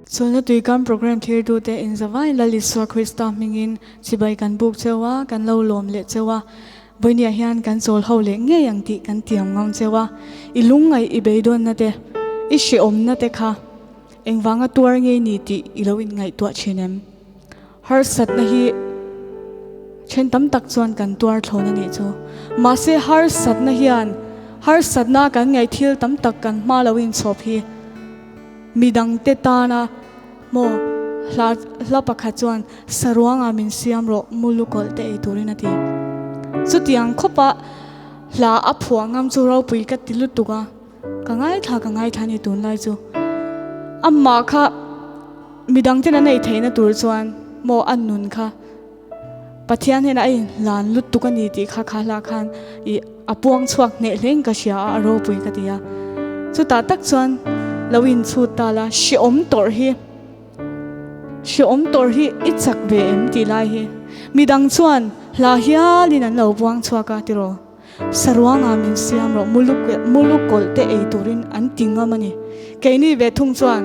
Chawlhna Tuikam Programme thirtute inzavai Lal Isua Krista hmingin chibai kan buk cheu a, kan lo lawm leh cheu a. Vawinia hian kan chawl ho leh ngei ang tih kan tiam ngam cheu a. I lungngaih i beidawnna te, i hrehawmna te kha engvanga tuar ngei ni tih i lo inngaihtuah thin em? Harsatna hi then tam tak chuan kan tuar thlawn a nih chu. Mahse harsatna hian harsatna kan ngaih thil tam tak kan hma lo inchhawp hi midangte tana maw hla hla pakhat chuan saruangah min siam rawh mulu kawlh te ei turin a ti. Chutiang khawpa hla a phuah ngam chu ropui ka ti lutuk a. Ka ngaithla ka ngaithla a ni tunlai chu. Amah kha midang ten an ei theihna tur chuan maw a nun kha Pathian hian a inhlan lutuk a ni tih kha kha hla khan ih a puang chhuak hneh hlein ka hria a, a ropui ka ti a. Chutah tak chuan lo inchhut ta la, hrehawm tawrh hi, hrehawm tawrh hi i chak ve em tih lai hi midang chuan hla hialin an lo puang chhuak a tiraw. Saruangah min siam rawh, muluk kawlh te ei turin an ti ngam a ni. Keini ve thung chuan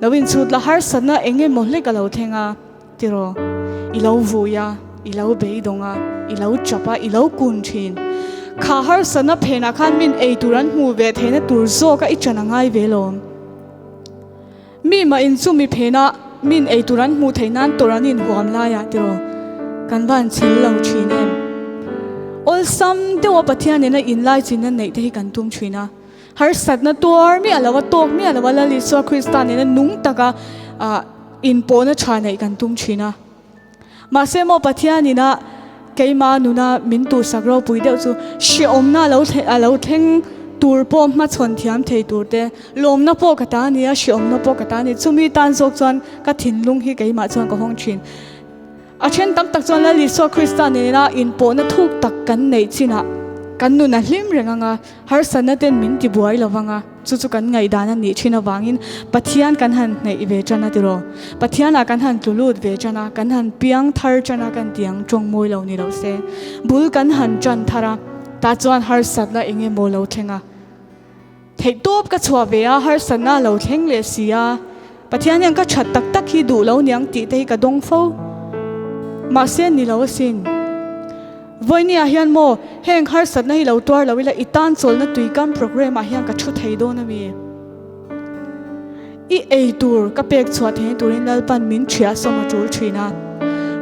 lo inchhut la harsatna eng emaw hlek a lo thleng a, tiraw, i lo vui a, i lo beidawng a, i lo chap a, i lo kun thin. Kha harsatna phenah khan min ei tur an hmuh ve theihna tur zawka i ṭan a ngai ve lawm. Mi mah in chu mi phenah min ei tur an hmuh theih nan tawrh an inhuam laiah tiraw kan van chhel lo thin em? Awlsam deuha Pathian nena inlaichinna neih te hi kan tum thin a, harsatna tuar miah lova tawk miah lova Lal Isua Krista nena nung taka inpawhna tha neih kan tum thin a. Mahse maw Pathian ina keima nuna min tuhsak ropui deuh chu hrehawmna a lo thleng tur pawh hmachhawn thiam thei tur te, lawmna pawh ka ta a ni a, hrehawmna pawh ka ta a ni. Chumi tan zawk chuan ka thinlung hi keimah chuan ka hawng thin. A then tam tak chuan Lal Isua Krista nena inpawhna thuk tak kan neih chinah kan nun a hlim reng ang a, harsatna ten min tibuai lo vang a. Chu chu kan ngaihdan a nih thin avangin Pathian kan han hnaih ve tan a tiraw? Pathianah kan han tlu lut ve tan a, kan han piang thar tan a kan ti ang tawng mawi lo ni lo se. Bul kan han tan thar a, tah chuan harsatna eng emaw lo thleng a. Theihtawp ka chhuah ve a, harsatna a lo thleng leh si a. Pathian hian ka that tak tak hi duh lo niang tih te hi ka dawng fo. Mahse ni lo asin. Vawinia hian maw heng harsatna hi lo tuar lo ila i tan chawlhna tuikam programme ah hian ka thu thei dawn a mi? I ei tur ka pek chhuah theihna turin Lalpan min ṭhiah sawm a ṭul ṭhin a.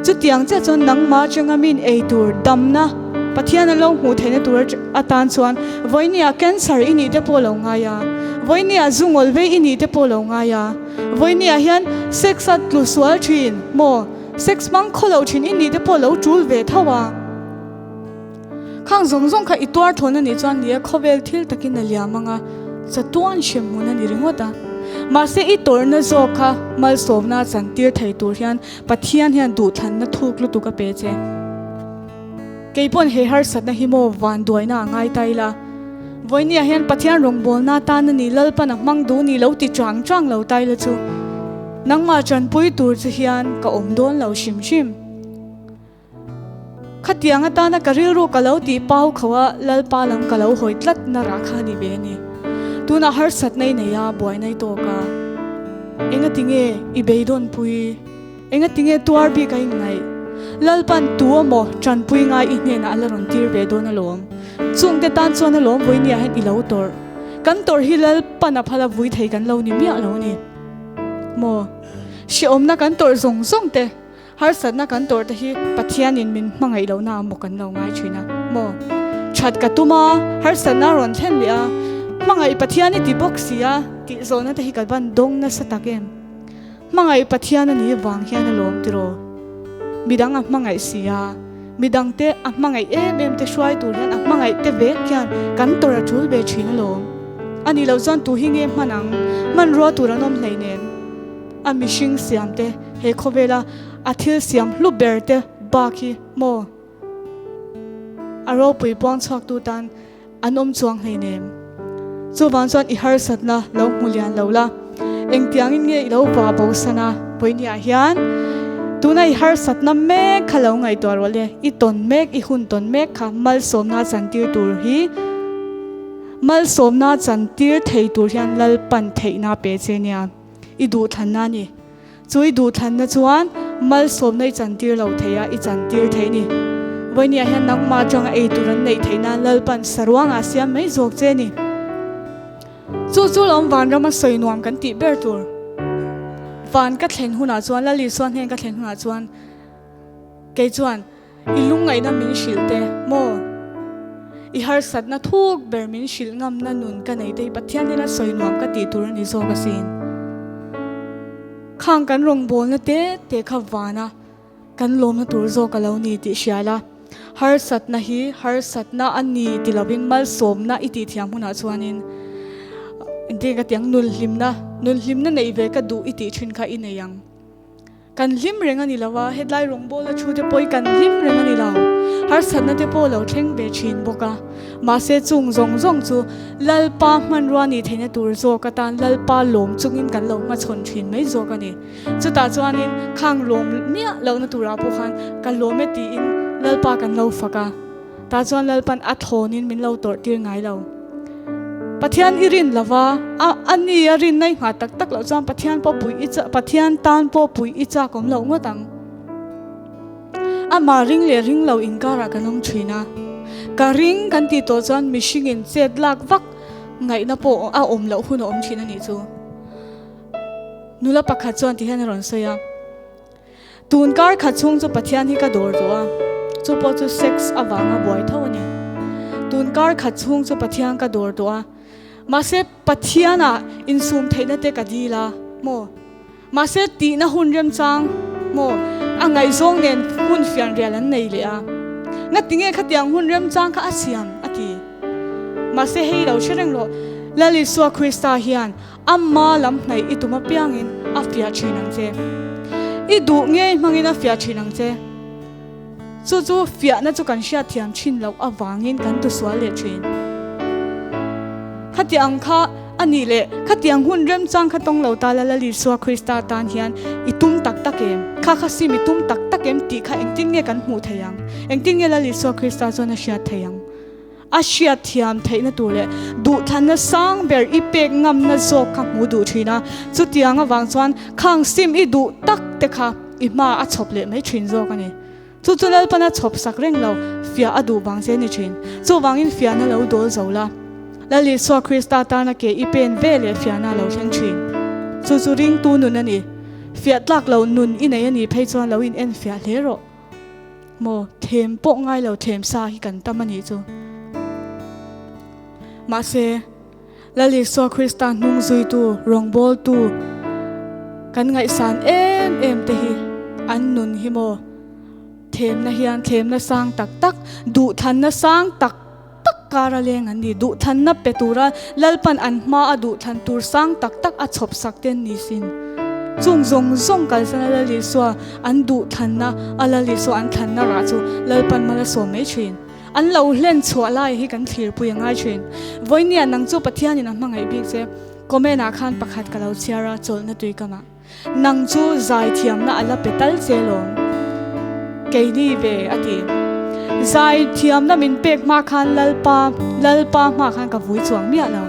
Chutiang chiah chuan nangmah aṭanga min ei tur damna Pathian a lo hmuh theihna tur atan chuan vawinia cancer i nih te pawh lo ngai a, vawinia zu ngawl vei i nih te pawh lo ngai a, vawinia hian sex a tlu sual ṭhin maw? Sex hmang khaw lo ṭhin i nih te pawh lo ṭul ve tho a. Khang zawng zawng kha i tuar thawn a nih chuan ni e, khawvel thil takin a liam ang a, chatuan hrem hmun a ni ringawt a. Mahse i tawrhna zawk kha malsawmna a chantir thei tur hian Pathian hian duhthlanna thuk lutuk a pe che. Kei pawn he harsatna hi maw vanduaina a ngai ta ila. Vawinia hian Pathian rawngbawlna atan a ni Lalpan a hmang duh ni lo ti chang chang lo ta ila chu nangmah tanpui tur che hian ka awm dawn lo hrim hrim. Khatiang atana ka rilru ka lo tih pau kho a, Lalpa lam ka lo hawi tlat na rah kha a ni ve a ni. Tunah harsatna i nei a, buaina i tawk a. Engati nge i beidawnpui? Engati nge tuar bik a inngaih? Lalpan tu emaw tanpui ngai i hnenah a la rawn tir ve dawn alawm. Chungte tan chuan alawm vawinia hian i lo tawrh. Kan tawrh hi Lalpan a phal a vui thei kan lo ni miah lo a ni. Maw? Hrehawmna kan tawrh zawng zawng te. Harsatna kan tawrh te hi Pathianin min hmangaih lohna a maw kan lo ngai thin a maw? That ka tum a, harsatna a rawn thlen leh a, hmangaih Pathian i ti bawk si a tih zawhna te hi ka van dawng nasa tak em? Hmangaih Pathian a nih vang hian a lawm tiraw? Midang a hmangaih si a, midang te a hmangaih em em te hruai tur hian a hmangaih te vek hian kan tawrh a tul ve thin alawm. A nih loh chuan tu hi nge hman ang? Hmanrua tur an awm hleinem. A mihring siam te, he khawvela a thil siam hlu ber te bak hi maw a ropui puang chhuak tu tan an awm chuang hleinem. Chuvang chuan i harsatna lo hmu lian lo la, engtiangin nge i lo va bo san a, vawinia hian tuna i harsatna mek kha lo ngaihtuah rawh le, i tawn mek, i hun tawn mek kha malsawmna chantir tur hi malsawmna chantir thei tur hian Lalpan theihna pe che nia. I duhthlanna a ni. Chu i duhthlanna chuan malsawmna i chantir lo thei a, i chantir thei ni. Vawinia hian nangmah atanga ei tur an neih theih nan Lalpan saruangah siam mai zawk che ni. Chu chu lawm vanrama sawi nuam kan tih ber tur. Van ka thlen hunah chuan, Lal Isua hnen ka thlen hunah chuan kei chuan i lungngaihna min hrilh te maw? I harsatna thuk ber min hrilh ngamna nun ka nei te hi Pathian nena sawi nuam ka tih tur a ni zawk asin. Khang kan rawngbawlna te te kha vana kan lawmna tur zawk a lo ni tih hria la. Harsatna hi harsatna a ni ti lovin malsawmna i tih thiam hunah chuanin engtin ka tiang nunhlimna, nunhlimna neih ve ka duh i tih thin kha i nei ang. Kan hlim reng a ni lo a, hetlai rawngbawla thu te pawh hi kan hlim reng a ni lo. Harsatna te pawh lo thleng ve thin bawk a. Mahse chung zawng zawng chu Lalpa hmanrua nih theihna tur zawk atan Lalpa lawm chungin kan lo hmachhawn thin mai zawk a ni. Chutah chuanin khang lawm miah lohna turah pawh khan ka lawm e tiin Lalpa kan lo fak a. Tah chuan Lalpan a thawnin min lo tawrh tir ngai lo. Pathian i rin lova, a a ni a rinna i nghah tak tak loh chuan Pathian pawh pui i chak, Pathian tan pawh pui i chak awm loh ngawt ang. Amah ring leh ring lo inkarah kan awm thin a. Ka ring kan tih tawh chuan mihringin chet lak vak ngaihna pawh a awm loh hun a awm thin a nih chu. Nula pakhat chuan ti hian a rawn sawi a. Tun kar khat chhung chu Pathian hi ka dawr tawh a, chu pawh chu sex avanga buai tho a ni. Tun kar khat chhung chu Pathian ka dawr tawh a, mahse Pathiana insum theihna te ka dil a maw? Mahse tihna hun remchang maw? A ngaihzawng nen hun fianrial an nei leh a, ngatinge khatiang hun remchang kha a siam a ti. Mahse hei lo hre reng rawh, Lal Isua Krista hian Amma lam hnaih i tum apiangin a fiah thin ang che. I duh ngei hmangin a fiah thin ang che. Chu chu fiahna chu kan hriatthiam thin loh avangin kan tusual leh thin. Khatiang kha a nih leh khatiang hun remchang kha tawng lo ta la Lal Isua Krista tan hian i tum tak tak em? Kha kha sim i tum tak tak em tih kha engtin nge kan hmuh thei ang? Engtin nge Lal Isua Krista chuan a hriat thei ang? A hriatthiam theihna tur leh duhthlanna sang ber i pek ngamna zawk kha hmu duh thin a, chutiang avang chuan khang sim i duh tak te kha i hma a chhawp leh mai thin zawk a ni. Chu chu Lalpana chhawp sak reng lo, fiah a duh vang che ni thin. Chuvangin fiahna lo dawl zo la, Lal Isua Krista tana ke i pen ve leh fiahna a lo thleng thin. Chu chu ringtu nun a ni. Fiah tlak lo nun i nei a nih phei chuan lo in en fiah hle rawh. Maw, them pawh ngai lo them sa hi kan tam a nih chu. Mahse, Lal Isua Krista hnung zuitu, rawngbawltu kan ngaihsan em em te hi an nun hi maw, themna hian thlemna sang tak tak, duhthlanna sang tak tak kar a leng an ni. Duhthlanna pe tura Lalpan an hma a duhthlan tur sang tak tak a chhawp sak te an ni sin. Chung zawng zawng kalsan a Lal Isua an duhthlanna a Lal Isua an thlanna rah chu Lalpan mal a sawm mai thin. An lo hlen chhuah lai hi kan thlirpui a ngai thin. Vawinia nang chu Pathianin a hmangaih bik che. Comment ah khan pakhat ka lo chhiar a, chawlhna tui kam ah. Nang chu zaithiamna a la pe tal che lawm. Keini ve a ti. Zaithiamna min pek hma khan Lalpa, Lalpa hma khan ka vui chuang miah lo.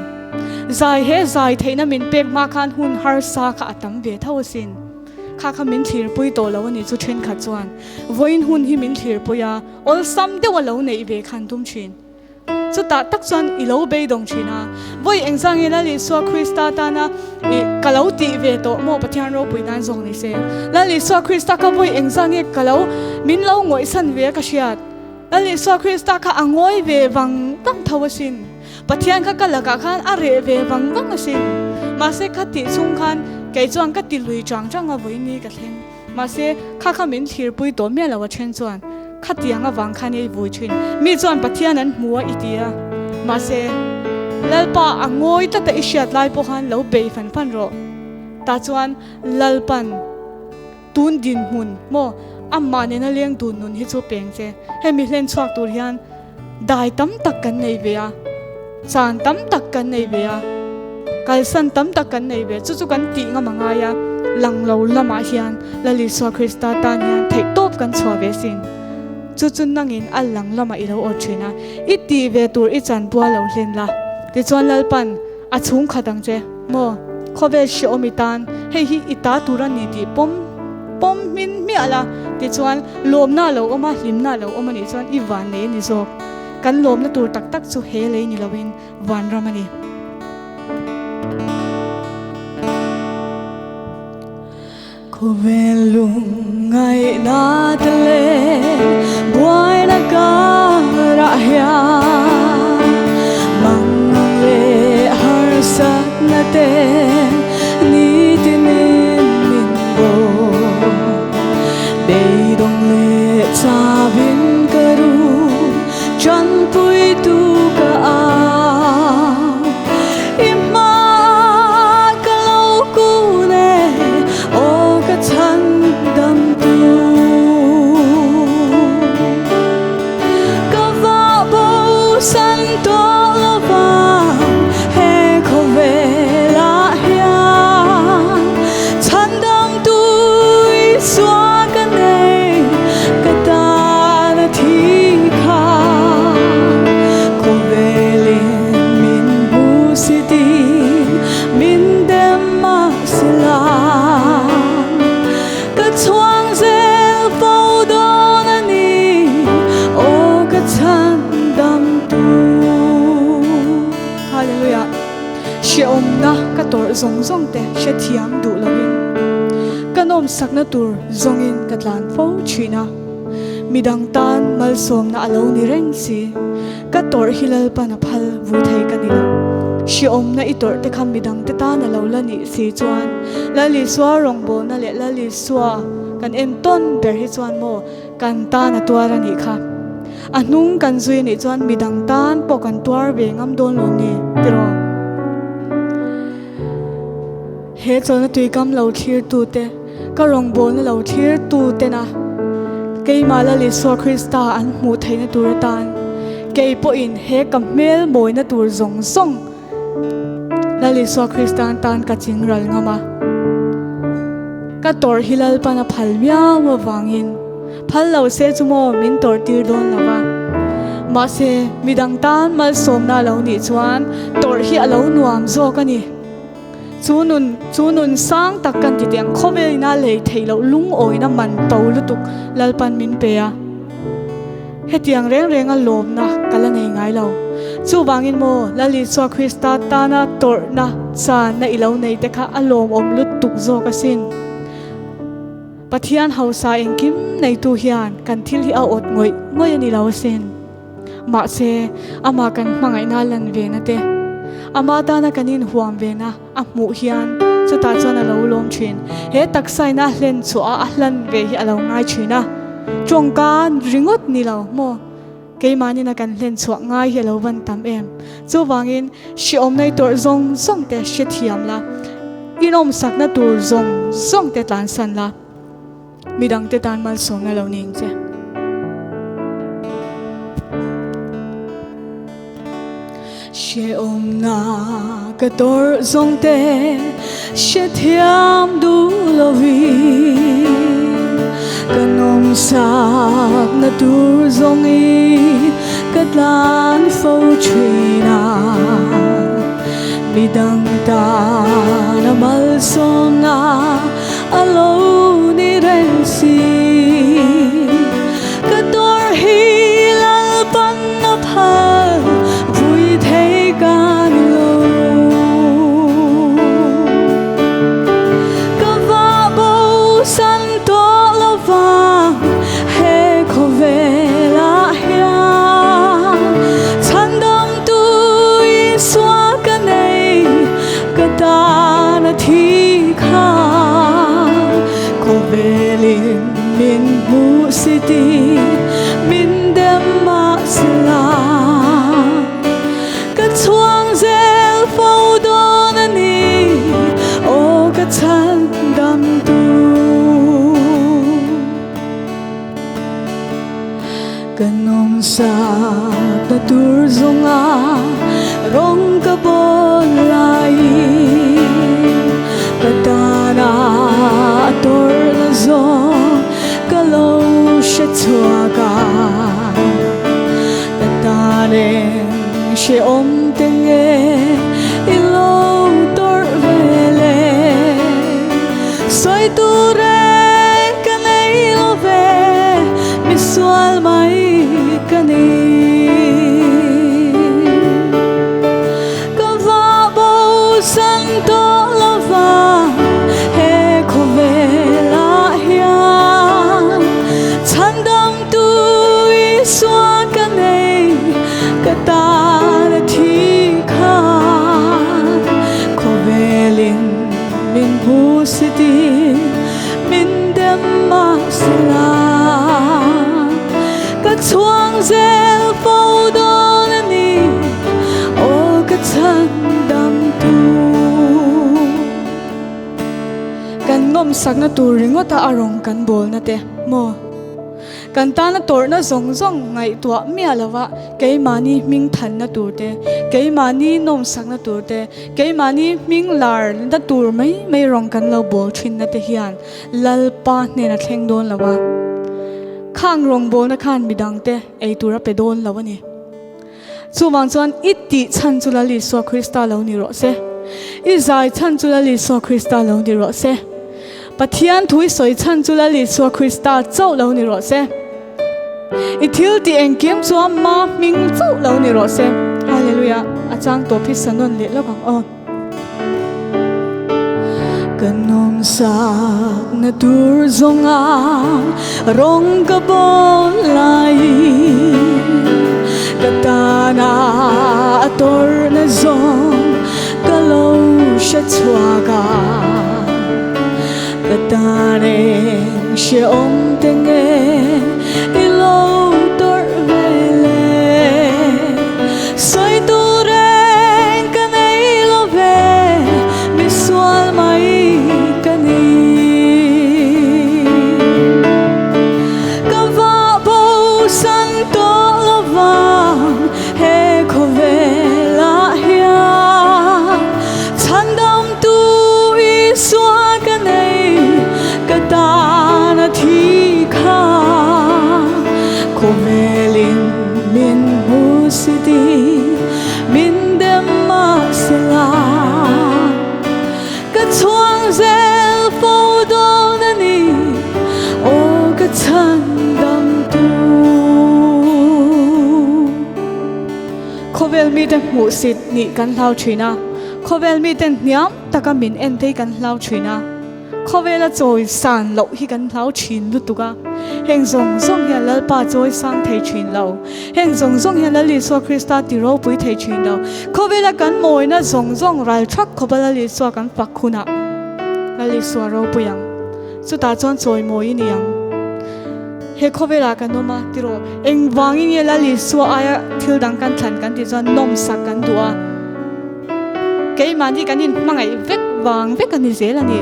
Zai he zai theihna min pek hma khan hun harsa kha a tam ve tho asin. Kha kha min thlirpui tawh lo a ni chu thenkhat chuan. Vawiin hun hi min thlirpui a, awlsam deuh a lo neih ve khan tum thin. Chutah tak chuan i lo beidawng thin a, vawi engzah nge Lal Isua Krista tana i ka lo tih ve tawh maw Pathian ropui nan zawk ni se. Lal Isua Krista kha vawi engzah nge ka lo min lo ngawihsan ve a ka hriat. Lal Isua Krista kha a ngawi ve vang vang tho asin. Pathian kha ka lakah khan a reh ve vang vang asin. Mahse kha tih chhung khan kei chuan ka ti lui chang chang a vawi ni ka thleng. Mahse, kha kha min thlirpui tawh miah lo a then chuan khatiang avang khan i vui thin. Mi chuan Pathian an hmu a i ti a. Mahse, Lalpa a ngawi tlat a i hriat lai pawh khan lo bei fan fan rawh. Tah chuan Lalpan tun dinhmun maw amah nena leng dun nun hi chu peng che. Hemi hlen chhuak tur hian dai tam tak kan nei ve a, chan tam tak kan nei ve a, kalsan tam tak kan nei ve, chu chu kan tih ngam a ngai a, lang lo lamah hian Lal Isua Krista tan hian theihtawp kan chhuah ve sin. Chu chu nangin a lang lamah i lo awt thin a, i tih ve tur i chanpual lo hlen la, tichuan Lalpan a chhungkhat ang che maw? Khawvel hrehawm i tan Hei hi i ta tur a ni tih pawm pawm hmin hmiah la, tichuan lawmna a lo awm a, hlimna a lo awm a nih chuan i van nei a ni zawk. Kan lawmna tur tak tak chu he lei ni loin vanram a ni. Khawvel lungngaihna te leh buaina karah hian mangang leh harsatna te nitinin min bawk. Beidawng leh chavin ka rum tanpuitu ka ang. I hmaah ka lo kun e, aw ka chhan damtu. Ka vah bo san tawh lo vang he khawvelah hian chhan damtu Isua ka nei, ka tan a thi kha. Khawvelin min hmu si tin min dem mahsela ka chhuang zel fo dawn a ni, aw ka chhan dam tu. Hallelujah. Hrehawmna ka tawrh zawng zawng te hrethiam duh loin ka nawmsakna tur zawngin ka tlan fo thin a. Midang tan malsawmna a lo ni reng si. Ka tawrh hi Lalpan a phal vu thei ka ni lo. Hrehawmna i tawrh te kha midang te tan a lo la nih si chuan Lal Isua rawngbawlna leh Lal Isua kan entawn ber hi chuan maw kan tan a tuar a nih kha. A hnung kan zui a nih chuan midang tan pawh kan tuar ve ngam dawn lo ni tiraw? He chawlhna tuikam lo thlirtute, ka rawngbawlna lo thlirtutena keimah Lal Isua Krista an hmuh theihna tur atan kei pawhin he ka hmel mawina tur zawng zawng Lal Isua Krista tan ka chingral ngam a. Ka tawrh hi Lalpan a phal miau avangin phal lo se chu maw min tawrh tir dawn lo va. Mahse, midang tan malsawmna a lo nih chuan tawrh hi a lo nuam zawk a ni. Chu nun, chu nun sang tak kan ti teh ang, khawvelina lei theih loh lungawina man to lutuk Lalpan min pe a. Hetiang reng renga lawmna ka la nei ngai lo. Chuvangin maw, Lal Isua Krista tana tawrhna channa i lo nei te kha a lawmawm lutuk zawk asin. Pathian hausa engkim neitu hian kan thil hi a awt ngawih ngawih a ni lo asin. Mahse, amah kan hmangaihna lan vena te, ama tana kan inhuam vena a hmuh hian chutah chuan a lo lawm thin. He taksaina a hlen chhuah a, a hlan ve hi a lo ngai thin a. Tawngka ringawt ni lo maw? Keimahnin a kan hlen chhuah ngai hi a lo van tam em? Chuvangin hrehawm nei tawrh zawng zawng te hrethiam la, inawmsakna tur zawng zawng te tlansan la. Midangte tan malsawmna lo ni ang che. Hrehawmna ka tawrh zawng te hrethiam duh lovin ka nawmsakna tur zawngin ka tlan fo thin a. Midang tan a malsawmna a lo ni reng si. Ka tawrh hi Lalpan a phal vui thei ka ni lo. Ka vah bo san tawh lo vang he khawvelah hian chhandamtu Isua ka nei ka tan a thi kha. Khawvelin min hmuh si ti min dem mah si la. Ka chhuang zel fo dawn a ni, aw ka chhan dam tu. Ka nawmsak na tur zawnga rawng ka bawl laiin ka tana a tawrhna zawng ka lo hre chhuak a. Ka tan eng hrehawm te nge i lo tawrh ve le? Sawi tur reng ka nei lo ve, misual mai ka ni. Ka vah bo san tawh lo va, he khawvelah hian chhandamtu Isua ka nei, ka tan a thi khan khawvelin min hmu si ti min dem mahsela ka chhuang zel fo dawn a ni aw ka chhan dam tu. Kan nawmsakna tur ringawta a rawng kan bawlna te maw? Kan tana tawrhna zawng zawng ngaihtuah miah lova keimahni hming thanna tur te, keimahni nawmsakna tur te, keimahni hming larna tur mai mai rawng kan lo bawl thinna te hian Lalpa hnena thleng dawn lo a, khang rawngbawlna khan midangte ei tur a pe dawn lo a ni. Chuvang chuan i tih chhan chu Lal Isua Krista lo ni rawh se. I zai chhan chu Lal Isua Krista lo ni rawh se. Pathian thu i sawi chhan chu Lal Isua Krista chauh lo ni rawh se. I thil tih engkim chu Ama hming chauh lo ni rawh se. Hallelujah. A chang tawp hi sa nawn leh lawk ang aw. Ka nawmsakna tur zawnga rawng ka bawl laiin ka tana a tawrhna zawng ka lo hre chhuak a, ka tan eng hrehawm te nge i lo tawrh ve le? Sawi tur eng ka nei lo ve, misual mai ka ni. Ka vah bo san tawh lo vang he khawvelah hian chhandamtu Isua ka nei, ka tan a thi kha khawvelin min hmu si ti min dem mahsela ka chhuang zel fo dawn a ni aw ka chhandam tu. Khawvel mite hmuhsit nih kan hlau thin a, khawvel miten hniam taka min en te hi kan hlau thin a. Khawvela chawi san loh hi kan hlau thin lutuk a, heng zawng zawng hian Lalpa chawi sang thei thin lo, heng zawng zawng hian Lal Isua Krista ti ropui thei thin lo. Khawvela kan mawina zawng zawng ral thak khawpa Lal Isua kan fak hunah Lal Isua ropui ang, chutah chuan chawi mawi i ni ang. He khawvelah kan awm a, tiraw engvangin nge Lal Isua aia thil dang kan thlan kan tih chuan nawmsak kan duh a. Keimahni kan inhmangaih vek vang vek a ni zel a ni.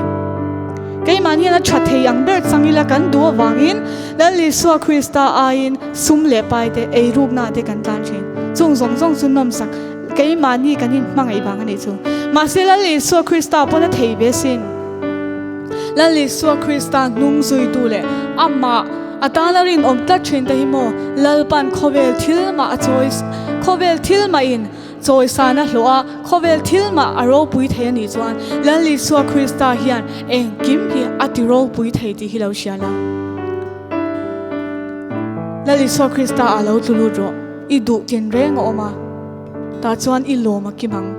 Keimahni hian a tha thei ang ber chang ila kan duh avangin Lal Isua Krista aiin sum leh pai te, eirukna te kan tlan thin. Chung zawng zawng chu nawmsak keimahni kan inhmangaih vang a nih chu. Mahse Lal Isua Krista pawn a thei ve sin. Lal Isua Krista hnung zuitu leh amah a tana rinawm tlat thin te hi maw Lalpan khawvel thil mah a chawi khawvel thil mahin Chawisan a hlawh a, khawvel thil mah a ropui thei a nih chuan Lal Isua Krista hian engkim hi a ti ropui thei tih hi lo hria la. Lal Isua Krista ah lo tlu lut rawh, i duh tin reng a awm a, tah chuan i lawm a kim ang,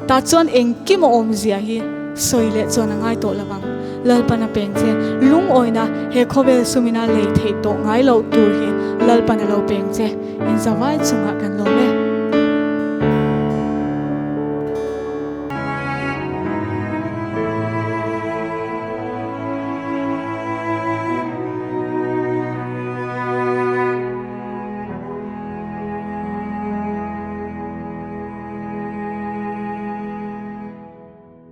tah chuan engkim a awm zia hi sawi leh chuan a ngai tawh lo vang. Lalpan a peng che, lungawina he khawvel sumina lei theih tawh ngai loh tur hi Lalpan a lo peng che, inzavai chungah kan lawm e.